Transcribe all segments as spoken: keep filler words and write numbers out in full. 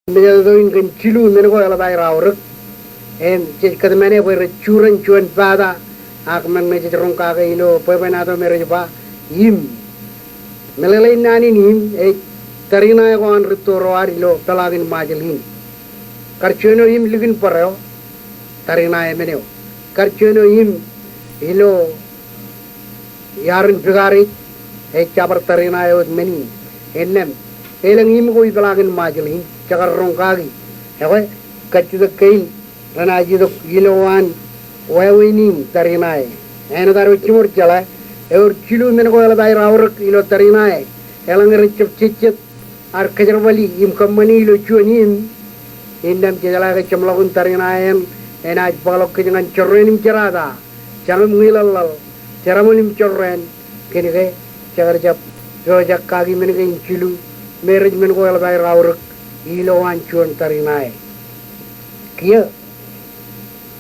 mejatoto in kōn jilu men ko eḷap aer aorōk. Im jej kōtmāne bwe rej juran juon pata ak men ṇe jej roñ kake ilo bwebwenato me rej ba im. Meḷeḷein naan in im ej tariṇae ko an rūtto ro ad ilo peḷaakin Ṃajeḷ in. Kar juon eo im likin bōr eo, tariṇae men eo. Kar juon eo im ilo iarin pukar ej, ej jabōr tariṇae wōt men in. Innām elōñ im ko ipeḷaakin Ṃajeḷ in jekar roñ kaki. Ekwe, kajjitōk kein renaaj itok ilowaan wāween in tariṇae. Āinwōt ad wōj jiṃor jeḷā, ewōr jilu men ko eḷap aer aorōk ilo tariṇae. Eḷaññe rej jab jejjet ad kōjerbali im kōṃṃani ilo juon im, innām jejeḷā ke jeṃḷọkin tariṇae eṇ enaaj bōkḷọk kōj ñan jorrāān im jerata, jañim ñilaḷḷaḷ, jeraaṃṃan im jorrāān, kōnke jekar jab pojak kaki men kein jilu me rej men ko eḷap aer aorōk ilowaan juon tariṇae. Kiiō,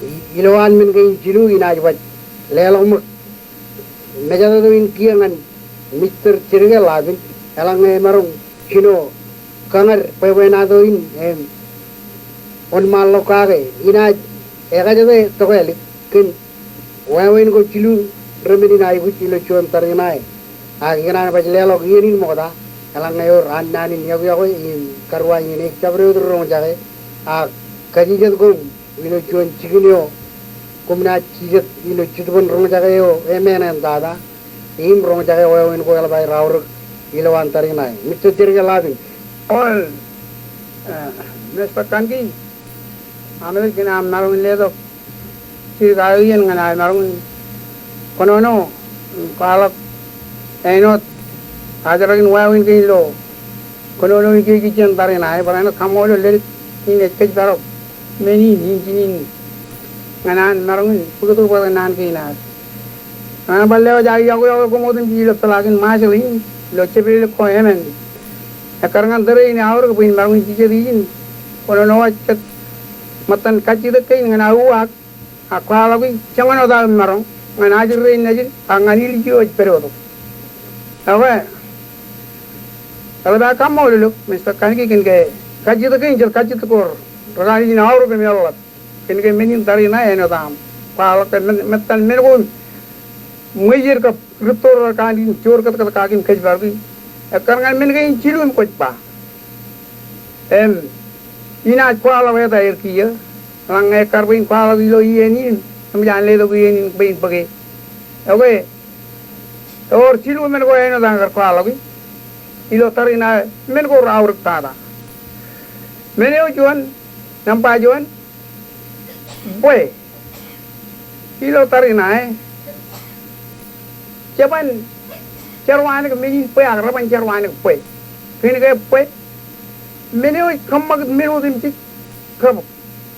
i-, ilowaan men kein jilu inaaj baj leḷọk ṃōk mejatoto in kiiō ñan Mister Jerke Lapin, eḷaññe emaroñ jino kōñad bwebwenato in im wōnṃaanḷọk kake, inaaj ekajete tokālik kōn wāween ko jilu remen in aikuj ilo juon tariṇae. Ak ikōṇaan baj leḷọk iien in ṃokta, eḷaññe ewōr an naan in yokwe yokwe im karuwainene, jabdewōt roñjake, ak kajejjet koṃ ilo juon jikin eo koṃ naaj jijet ilo jitōbōn roñjake eo emān āinwōt tata, im roñjake wāween ko eḷap aer aorōk ilowaan tariṇae. Mister Jerke Lapin. Ol, eh, Mister Kanki, aṃ ej kōn aṃ maroñ in letok jidik aō iien ñan aō maroñ in kōnono im kwaḷọk āinwōt ajerakin wāween kein ilo kōnono in kein ijin tariṇae, barāinwōt kaṃṃoolol ledik in ej kōjparok men in, injin in, ñan an maroñ in bōktok bōktok naan kein ad. Ñan bar lewōj aō yokwe yokwe koṃ otemjej ilo peḷaakin Ṃajeḷ in ilo jepelelek ko emān. Ekkar ñan tōre in eaorōk bwe in maroñ in jijet ijin kōnono wōt jet ṃōttan kajjitōk kein ñan aō uwaak ak kwaḷọki joñan wōt aō maroñ ñan ajri rein nejin ak ñan ilju eo ej pedotok. Ekwe, eḷap aō kaṃṃoolol eok Mister Kanki kōn ke kajjitōk kein jet kajjitōk ko rekanooj in aorōk im eḷḷap. Kōn ke men in tariṇae āinwōt aṃ kwaḷọk ke men, ṃōttan men ko im ṃweied kab rūtto ro rekanooj in joor kōtkōt kaki im kōjparok. Ekkar ñan men kein jilu im kwōj ba, im, inaaj kwaḷọk eta er kiiō, eḷaññe ekkar bwe in kwaḷọk ilo iien in, eṃōj an letok iien in bwe in bōke. Ekwe, ewōr jilu men ko āinwōt aō kar kwaḷọki ilo tariṇae men ko reaorōk tata. Men eo juon, nōṃba juon, bwe ilo tariṇae, jeban jerwānōk men in bwe ak reban jerwānōk bwe. Kōn ke bwe, men eo ej kōṃṃakūt men otemjej kab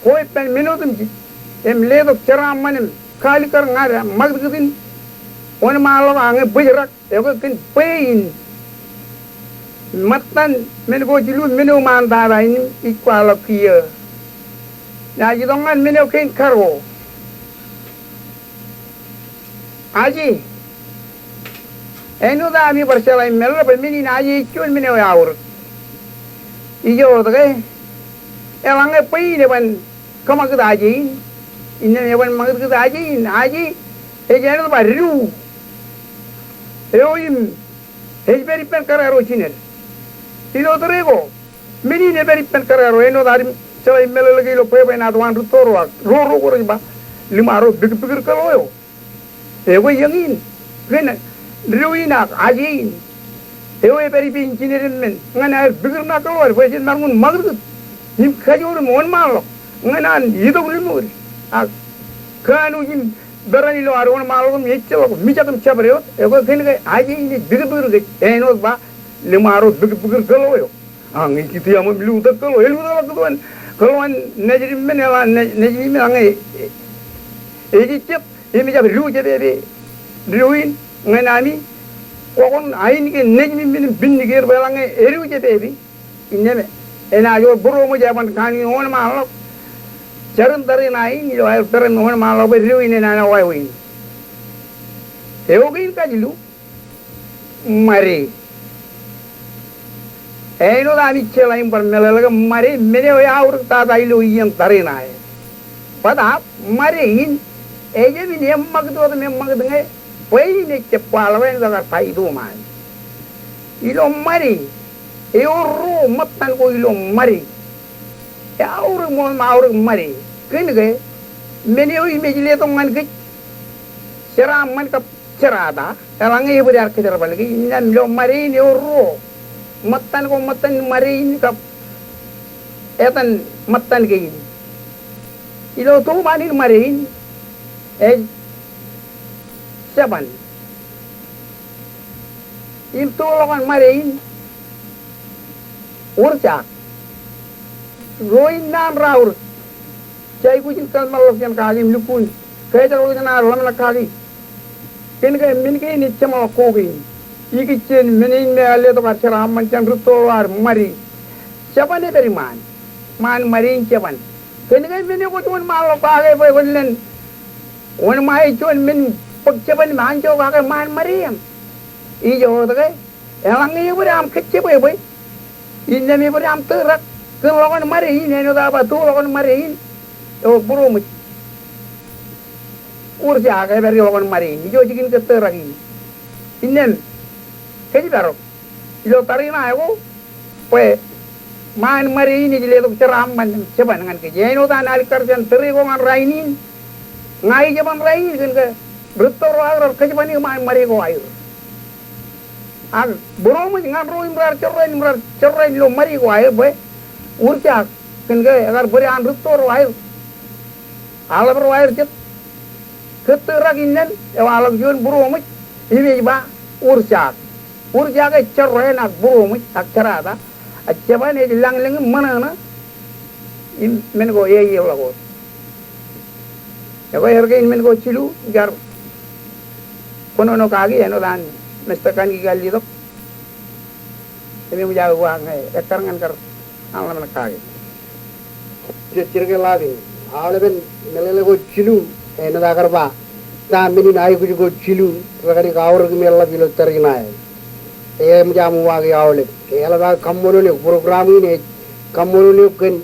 koeppān men otemjej im letok jeraaṃṃan im kaalikkar ñan ṃakūtkūt in wōnṃaanḷọk ak ñe bōjrak. Ekwe kōn bwe in ṃōttan men ko jilu men eo ṃaan tata in im ij kwaḷọk kiiō. Inaaj itok ñan men eo kein karuo. Aje. Āinwōt ami bar jeḷā im meḷeḷe bwe men in aje ej juon men eo eaorōk. Ijo wōt ke eḷaññe bwe in eban kōṃakūt aje in, innām eban ṃakūtkūt aje in, aje ej āinwōt ba dilu eo im ej pād ippān kōrā ro jined. Ilo tōre ko, men in ej pād ippān kōrā ro, āinwōt ad im jeḷā im meḷeḷe ke ilo bwebwenato an rūtto ro ak ro ro ko rej ba, liṃaro bikbikūr kōḷo eo. Ekwe eñin, kōn dilu in ak aje in eo ej pād ippān jined im men, ñan aer bikūr ṇa kōḷo ad bwe jen maroñ in ṃakūtkūt im kajoor im wōnṃaanḷọk ñan an itok limood. Ak kanooj in peran ilo ad wōnṃaanḷọk im ejjeḷọk mijak im jabdewōt, ekwe kōn ke aje in ej bikbikūr kōj, āinwōt ba liṃaro bikbikūr kōḷo eo. Ak ñe ij kitiaṃ im lutōk kōḷo, elutōkḷọk kōtwōn kōḷ an nejin im men, eḷaññe nejin im men, ak ñe ej ejjet im ejjab dilu jepepe dilu in ñan ami, kwōkōṇaan ainikien nejin im men im pinnikier bwe eḷaññe edilu jepepe, innām enaaj wōr būroṃōj eban kanooj in wōnṃaanḷọk jarin tariṇae in ilo aer peran wōnṃaanḷọk bwe dilu in enana wāween. Eo kein kajilu, ṃade. Āinwōt ami jeḷā im bar meḷeḷe ke ṃade men eo eaorōk tata ilo iien tariṇae. Bōtaab ṃade in ejāmin eṃṃakūt wōt im eṃṃakūt ñe bwe in ejjab kwaḷọk āinwōt kar ba itok ṃaan. Ilo ṃade, ewōr ruo ṃōttan ko ilo ṃade. Eaorōk ṃool im aorōk ṃade. Kōn ke men eo im ej letok ñan kōj jeraaṃṃan kab jerata, eḷaññe ebōd ear kōjerbal ke innām ilo ṃade in ewōr ruo ṃōttan ko ṃōttan ṃade in kab etan ṃōttan kein. Ilo toṃaan in ṃade in ej jeban. Im toḷọk an ṃade in wūrjaak. Ro in naan raorōk. Jej aikuj in kōḷmānḷọkjeṇ kaki im lukkuun kejakḷọkjeṇ ad ḷōmṇak kaki. Kōn ke men kein ej jeṃḷọk ko kein. Ikijjien men in me ear letok ad jeraaṃṃan jān rūtto ro ad ṃade. Jeban epād iṃaan. Ṃaan ṃade in jeban. Kōn ke men eo kwōj wōnṃaanḷọk kake bwe kwōn len wōnṃae juon men bōk jeban im anjọ kake ṃaan ṃade eṇ. Ijo wōt ke eḷaññe ebōd aṃ kōjjepwebwe innām ebōd aṃ tōrak kōn ḷọk an ṃade in, āinwōt aō ba to ḷọk an ṃade in ewōr būroṃōj. Wūrjaak epād ḷọk an ṃade in. Ijo jikin ke tōrak in. Innām kōjparok ilo tariṇae ko bwe ṃaan ṃade in ej letok jeraaṃṃan im jeban ñan kōj. Āinwōt an alikkar jān tōre ko ñan rainin, ña ijeban rainin kōn ke rūtto ro aer rar kōjepani ṃaan ṃade ko aer. Ak būroṃōj ñan ro im raar jorrāān im raar jorrāān ilo ṃade ko aer bwe wūrjaak kōn ke ekar bōd an rūtto ro aer. Aḷap ro aer jet. Kōttōrak innām ewaḷọk juon būroṃōj im ej ba wūrjaak. Wūrjaak ej jorrāān ak būroṃōj ak jerata. A jeban ej lañlōñ im ṃōṇōṇō im men ko eaeḷḷọk wōt. Ekwe, erkein men ko jilu, ikar kōnono kaki āinwōt an Mista Kanki kar letok. Im eṃōj aō uwaak ñe ekkar ñan kar an ḷōmṇak kaki. Jejjirke ḷapin, aolepen meḷeḷe ko jilu, āinwōt aō kar ba, ta men in aikuj ko jilu, rekar aorōk im eḷḷap ilo tariṇae. Eṃōj aṃ uwaak aolep. Ke eḷap aō kaṃṃoolol eok, program in ej kaṃṃoolol eok kōn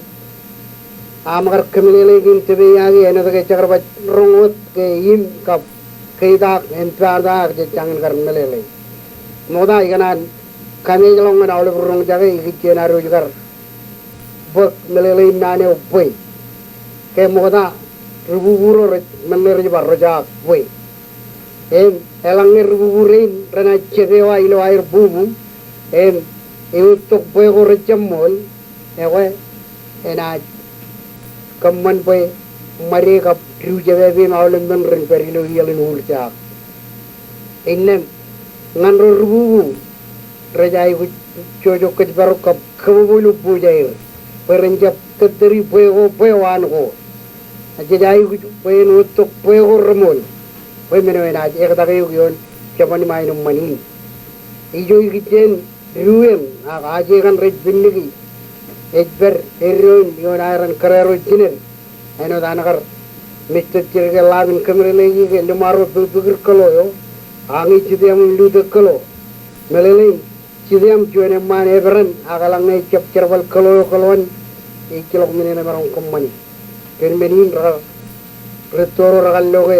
aṃ kar kōmeḷeḷeik im tōpeeaki āinwōt ke jekar baj roñ wōt ke im kab keitaak im paantaak jej jañin kar meḷeḷe. Ṃokta ikōṇaan kameejḷọk ñan aolep ri roñjake ikijjien ad wōj kar bōk meḷeḷe in naan eo bwe. Ke ṃokta ri bubu ro rej, men eo rej ba rojaak bwe. Im eḷaññe ri bubu rein renaaj jab ewa ilo aer bubu, im eottok bwe ko rejjab ṃool, ekwe enaaj kōṃṃan bwe ṃade kab diwōjpāpe im aolep men ren pād ilo iaḷ in wūrjaak. Innām ñan ro ri bubu rej aikuj jojok kōjparok kab kōbōbō ilo booj aer bwe ren jab tōttōri bwe ko bwe waan ko. Jej aikuj bwe en wōttok bwe ko reṃool bwe men eo enaaj ektake eok ioon jeban im aenōṃṃan in. Ijo ikijjien diwōjpāpe ak aje kaṇ rej pinniki ej pād eddoin ioon aeran kōrā ro jined. Āinwōt an kar Mista Jerke Ḷapin kōmeḷeḷeiki ke liṃaro pōkpōkir kōḷo eo, añi jitōm im lutōk kōḷo. Meḷeḷein, jitōm juon eṃṃaan eperan, ak eḷaññe ejjab jerbal kōḷo eo kōḷoon, ejjeḷọk men eṇ emaroñ kōṃṃani. Kōn men in rekar, rūtto ro rekar lo ke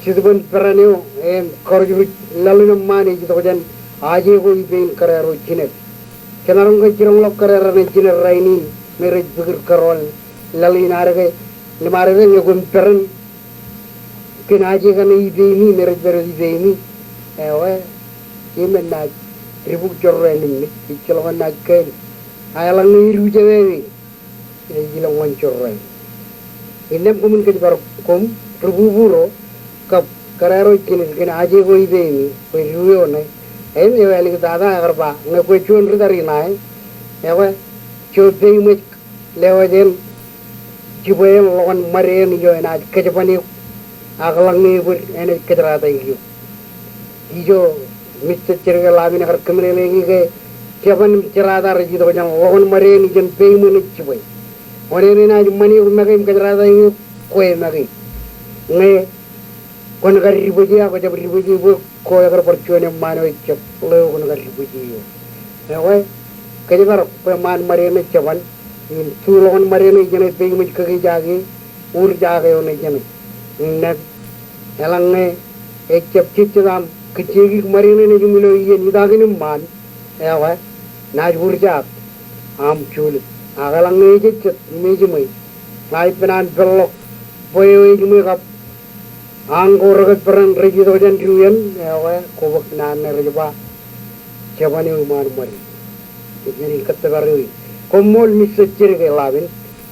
jitōb in peran eo, im karuj ruj laḷ in eṃṃaan ej itok jān aje ko ipein kōrā ro jined. Jemaroñ ke jiroñḷọk kōrā raṇe jined rainin me rej pukir kōrọọl laḷ in ad ke liṃaro rej ñe koṃ peran kōn aje kaṇe ipeimi me rej pād wōt ipeimi. Ewe, im enaaj dibuk jorrāān im mej, ejjeḷọk enaaj kain. A eḷaññe ediwōjpāpe ej ilọk ñan jorrāān. Innām koṃwin kōjparok koṃ ri bubu ro kab kōrā ro jined kōn aje ko ipeimi bwe diwōjpāpe ṇe. Im ewe āliktata ekar ba ñe kwe juon ri tariṇae, ekwe, jo peiṃwōj lewōj en jibwe en ḷọk an ṃade en ijo enaaj kōjepani eok ak eḷaññe ebōd enaaj kōjerataik eok. Ijo Mista Jerke Ḷapin ekar kōmeḷeḷeiki ke jeban im jerata rej itok jān ḷọk an ṃade en ijen peiṃwōj jibwe. Wōn en enaaj ṃani eok make im kōjerataik eok? Kwe make. Ñe kwōn kar dibōje ak kwō jab dibōje bwe ko ekar bar juon eṃṃaan eo ejjab ḷeo kwōn kar dibōje eo. Ekwe, kōjparok bwe ṃaan ṃōde ṇe jeban, im tulọk in ṃōde ṇe ijeṇe peiṃ ej kōkejaak e, wūrjaak eo ṇe ijeṇe. Innām eḷaññe ejjab jejjet aṃ kajjioñ ṃōde ṇe nejiṃ ilo iien itakin im ṃaan, ekwe, naaj wūrjaak aṃ juulit. Ak eḷaññe ejejjet im ejiṃwe, ña ippān an peḷḷọk bwe eo ejiṃwe kab an ko rekōtperan rej itok jān diwōj, ekwe, kwō bōk naan ṇe rej ba jeban eo iṃaan ṃōde. Ej men in kōttōpar ewi. Koṃṃool Mista Jerike Ḷapin.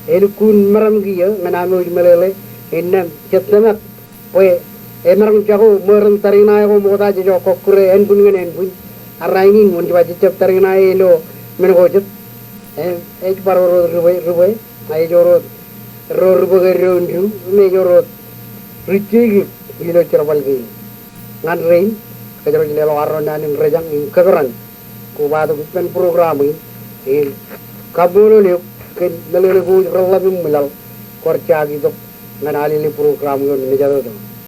Elukkuun meram kiiō ñan amouj meḷeḷe, innām jet tōmak bwe emaroñ jako ṃōran tariṇae ko ṃokta jej kọkkure ānbwin ñan ānbwin. Ak rainin wōn ij ba jejjab tariṇae ilo men ko jet. Im ej bar wōr wōt ribwe, ribwe, ak ej wōr wōt ro ribwe ke doon diwōj, im ej wōr wōt ri jeikik ilo jerbal kein. Ñan rein, kōjro ej leḷọk arro naan in rōjañ im kōperan kobatok ippān program in, im kaṃṃoolol eok kōn meḷeḷe ko wōj reḷḷap im ṃwilaḷ, kwōr jaak itok ñan alele program ioon mejatoto.